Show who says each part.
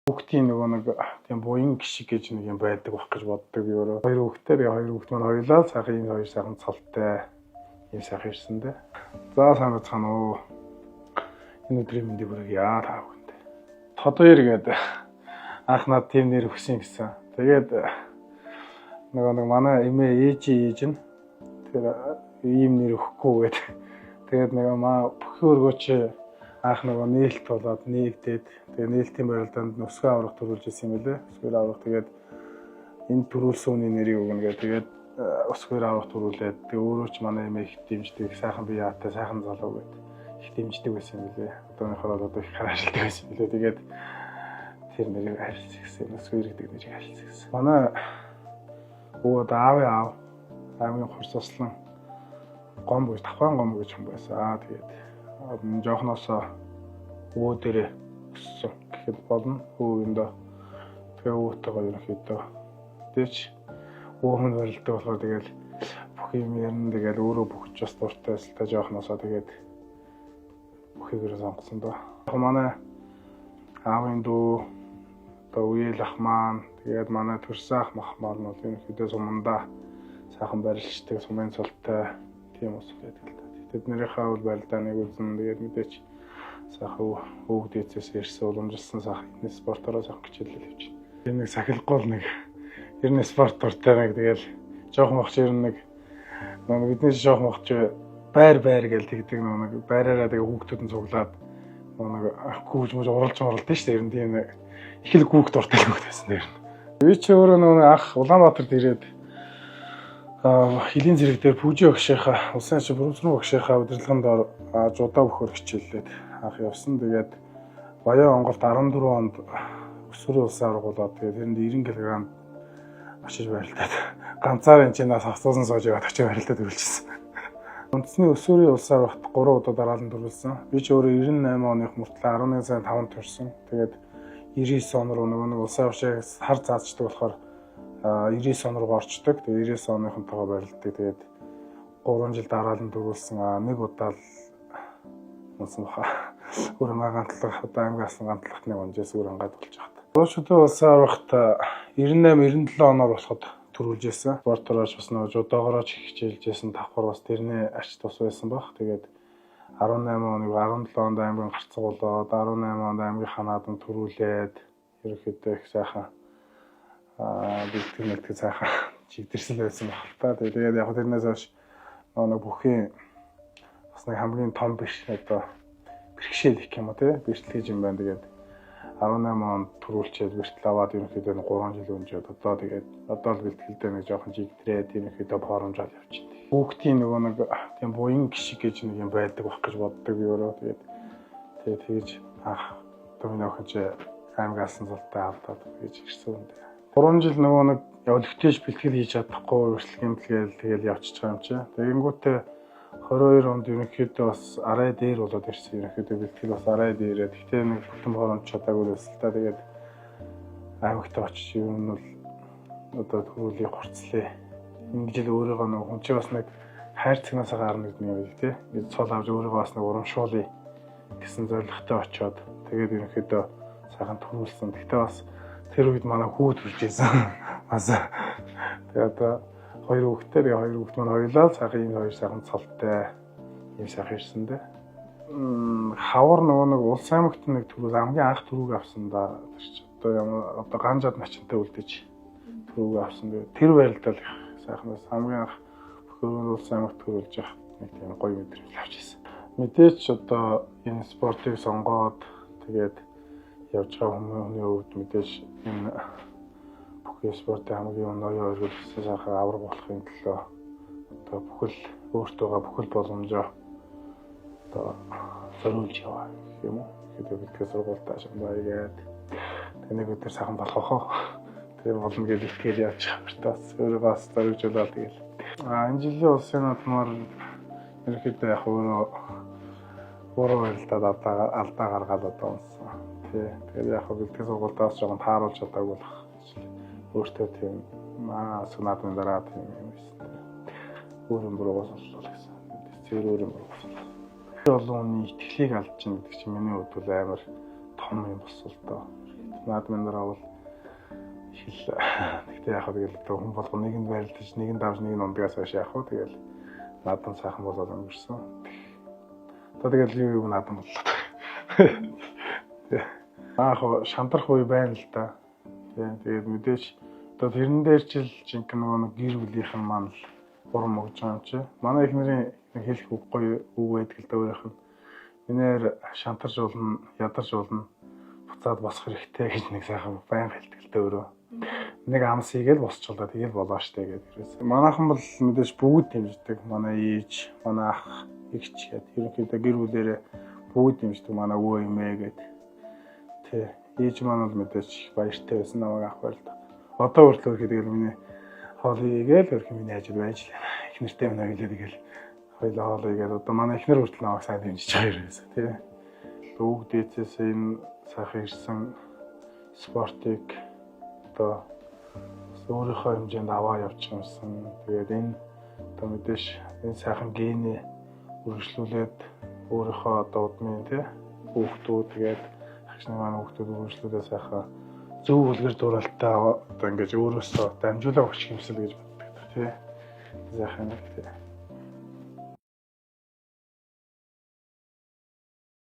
Speaker 1: Хүүхдийн нөгөө нэг тийм буян гişиг гэж нэг юм байдаг байх гэж боддог би өөрөө. Хоёр хүүхдтэй, би хоёр хүүхд маань хоёулаа сайхан, ийм хоёр сайхан цолтой ийм сайхан ирсэн дээ. За, сайн байцгаана уу. Энэ өдрийн мэндийг хүргье та бүхэнд. Тодор гэдэг анх над тийм нэр өгсөн гэсэн. Тэгээд нөгөө нэг манай эмээ ээжийн ээж нь тэр ийм нэр өгөхгүй гэдэг. Тэгээд нөгөө маа бүхий өргөөч анх нөгөө нээлт болоод нээгдээд, тэгээ нээлтийн барилдаанд өсгөө аврах төрүүлж ирсэн юм лээ. Өсгөөр аврах, тэгээд энэ төрүүлсэн хүний нэрийг өгнө гэх. Тэгээд өсгөөр аврах төрүүлээд, тэгээ өөрөө ч манай эмээ их дэмждэг, сайхан бие яатай, сайхан залуу гэд их дэмждэг байсан юм лээ. Одоогийнхоор бол одоо их хараашилдаг байсан юм лээ. Тэгээд тэр нэрийг харилцсан гэсэн, өсгөөр гэдэг нэрийг харилцсан гэсэн. Манай өвөө одоо аавын аав аймгийн хурц ослон гом гэж, тавхаан гом гэж хүн байсан. Тэгээд жоохноосоо өвөө дээрээ өссөн гэхэд болно. Өвөндөө тэгээ өвөөтэйгээ ерөнхийдөө тэгч өвөө хүн барилдаг болохоор тэгэл бүх юм ярина, тэгэл өөрөө бүх ч бас дуртай л та жоохноосоо, тэгээд бүхийг ерөн сонгосон доо. Яг манай аавын дүү одоо үеэл ах маань, тэгээд манай төрсөн ах мах маань бол ерөнхийдөө сумандаа сайхан барилчдаг, сумын цолтой тийм ус байдаг л та. Тэднэрийнхээ үл барилдааныг үзэн, тэгээд мэдээч сайхан өвөг дээдсээс ирсэн уламжилсан сайхан энэ спортоороо сайхан хичээлэл явж байна. Тэр нэг сахилахгүй л нэг ер нь спорт дуртай нэг, тэгэл жоохон багч ер нь нэг бидний жоохон багч байр байр гэж тэгдэг, нэг байраараа тэгээ хүүхдүүд нь цуглаад нэг гүүж мүж уралж муралд нь шүү дээ. Ер нь тийм нэг их л гүүх дуртай л хүүхд байсан тэр. Би чи өөрөө нөгөө анх Улаанбаатарт ирээд хилийн зэрэг дээр Пүжи багшийнхаа, улсын ачи бүрэмсрэн багшийнхаа удирдлагын дор жудаа бөхөр хичээллээд анх явсан. Тэгээд Баян Монголд 14 онд өсвөрийн улсын аварга болоод, тэгээд тэрэнд 90 кг очиж барилдаад, ганцаар энэ чинь автобусан сууж яваад очиж барилдаад өрүүлчихсэн. Үндэсний өсвөрийн улсын аваргат 3 удаа дараалан төрүүлсэн. Би ч өөрөө 98 оных мөртлөө 11 сарын 5-нд төрсөн. Тэгээд 99 он руу нөгөө нэг улсын аваргыг хар зааждаг болохоор 99 он руу орчдөг. Тэгээд 99 оныхонтойгоо барилддаг. Тэгээд 3 жил дараалан төрүүлсэн. Нэг удаа л унсан баха. Өөр маа гантлах, одоо аймгийн асан гантлахт нэг унжээс өөр ангаад болж байгаа. Дууштай улсын аваргат 98 97 оноор болоход төрүүлж байсан. Спортоор ч бас нөгөө жудоогоороо ч хичээлж байсан. Давхар бас тэрний ач тус байсан баг. Тэгээд 18 оныг 17 онд аймгийн гарцаг болоод, 18 онд аймгийн ханааданд төрүүлээд, ерөнхийдөө их сайхан бэлтгэл мэлтгэл сайхан чигдэрсэн байсан баг л та. Тэгээд яг тэрнээс хойш нэг бүхийн бас нэг хамгийн том биш, одоо бэрхшээл их юм уу те, бэрхшээл гэж юм байна. Тэгээд 18 онд төрүүлчээд бэртэл аваад, ерөнхийдөө 3 жил өнжөөд, одоо тэгээд одоо л бэлтгэлдээ нэг жоохон чигдрээд, ерөнхийдөө хоромжоод явчихна. Хүүхдийн нөгөө нэг тийм буян гişиг гэж нэг юм байдаг байх гэж боддог би өөрөө. Тэгээд тэгэж анх одоо миний охин чи аймаг асан зултай авдаад гэж ирсэн юм дээ. 3 жил нөгөө нэг өлегтэйж бэлтгэл хийж чадахгүй, бэрхшээл гэмтэл тэгэл явчихж байгаа юм чи. Тэгэнгүүтээ 22 онд ерөнхийдөө бас арай дээр болоод ирсэн. Ерөнхийдөө бэлтгэл бас арай дээрээ. Гэхдээ нэг бүтэн хоромж чадаагүй байсан л та. Тэгээд аймагт очиж ер нь бол одоо төрүүлийг хурцлээ. Энэ жил өөрийгөө нэг хүн чи бас нэг хайр цагнасаа гарна гэдэг юм байдаг тий. Ингээд цол авч өөрийгөө бас нэг урамшуулъя гэсэн зорилготой очиод, тэгээд ерөнхийдөө сайхан төрүүлсэн. Гэхдээ бас тэр үед манай хүү төрж исэн. Бас тэгээд одоо хоёр хүүхдтэй, тэгээ хоёр хүүхд маань хоёулаа сайхан ийм хоёр сайхан цолтой ийм сайхан ирсэн дээ. Хавар нөгөө нэг улс аймагт нэг төрүүл хамгийн анх төрүүг авсан да. Тэр чи одоо ямар одоо ганжаад начинтай үлдээж төрүүг авсан. Тэгээд тэр барилдал их сайхан байсан. Хамгийн анх бүхэн улс аймагт төрүүлж явах нэг тийм гоё мэдрэмж авч ирсэн. Мэдээч одоо энэ спортыг сонгоод тэгээд явж байгаа хүмүүний хувьд мэдээж энэ бүхий спортын хамгийн ноён оргил сайхан авраг болохын төлөө одоо бүхэл өөртөөгөө бүхэл боломжоо одоо зориулж яваа гэх юм уу. Тэгээд бэлтгэл сургуультаа шамбаа игээд, тэг нэг өдөр сайхан болох хоо. Тэр болно гэж итгэл явж байгаа. Бас өөрийгөө бас зориулжуулаад тэгэл. Энэ жилийн улсын наадмаар ерөнхийдөө яг өөрөө буруу барилдаад алдаа гаргаад одоо унсан. Тий. Тэгээд яг бэлтгэл сургуультаа бас жоохон тааруулж чадаагүй болох. Өөртөө тийм наадмын дараа тийм юм байсан. Өөр юм буруугаас боллоо гэсэн. Тэр өөр юм буруугаас боллоо. Олон хүний итгэлийг алдчихна гэдэг чинь миний хувьд бол амар том юм болсон л доо. Наадмын дараа бол их л гэхдээ яг тэгэл одоо хүн болгоо нэг нь байрлаж, нэг нь давж, нэг нь ундагаас хойш яах вэ? Тэгэл наадам сайхан болоод өнгөрсөн. Одоо тэгэл юу юу наадам боллоо. Аа яг шантрах үе байна л да. Тэгээд мэдээж одоо тэрэн дээр ч л жинхэнэ нөгөө нэг гэр бүлийнх нь маань л урам өгж байгаа юм чи. Манай эхнэрийн нэг хэлэх үг гоё үг байдаг л да өөрийнх нь. Минээр шантарч болно, ядарч болно. Буцаад босох хэрэгтэй гэж нэг сайхан байнга хэлдэг л да өөрөө. Нэг амс хийгээл босчлаа, тэгэл болоо штэ гэдэг хэрээс. Манайхан бол мэдээж бүгд дэмждэг. Манай ээж, манай ах, эгч гэдэг ерөнхийдөө гэр бүлэрээ бүгд дэмждэг. Манай өвөө эмээ гэдэг. Тэ. Ээж маань бол мэдээж их баяртай байсан намайг авах байлд. Одоо хүртэл өөрхий тэгэл миний хоол хийгээл өөрхий миний ажил байж л их нэртэй юм аа гэлээ тэгэл хоёлоо хоол хийгээл одоо манай эхнэр хүртэл намайг сайн дэмжиж байгаа юм тий. Өвөг дээдсээс энэ сайхан ирсэн спортыг одоо өөрийнхөө хэмжээнд аваа явчих юмсан. Тэгээд энэ одоо мэдээж энэ сайхан гений үргэлжлүүлээд өөрийнхөө одоо удмын тий хүүхдүүд тэгээд агшны маань хүүхдүүд үргэлжлүүлээ сайхан зөв үлгэр дууралтаа одоо ингэж өөрөөсөө дамжуулаа өгчих юмсан гэж боддог тий. Сайхан тий.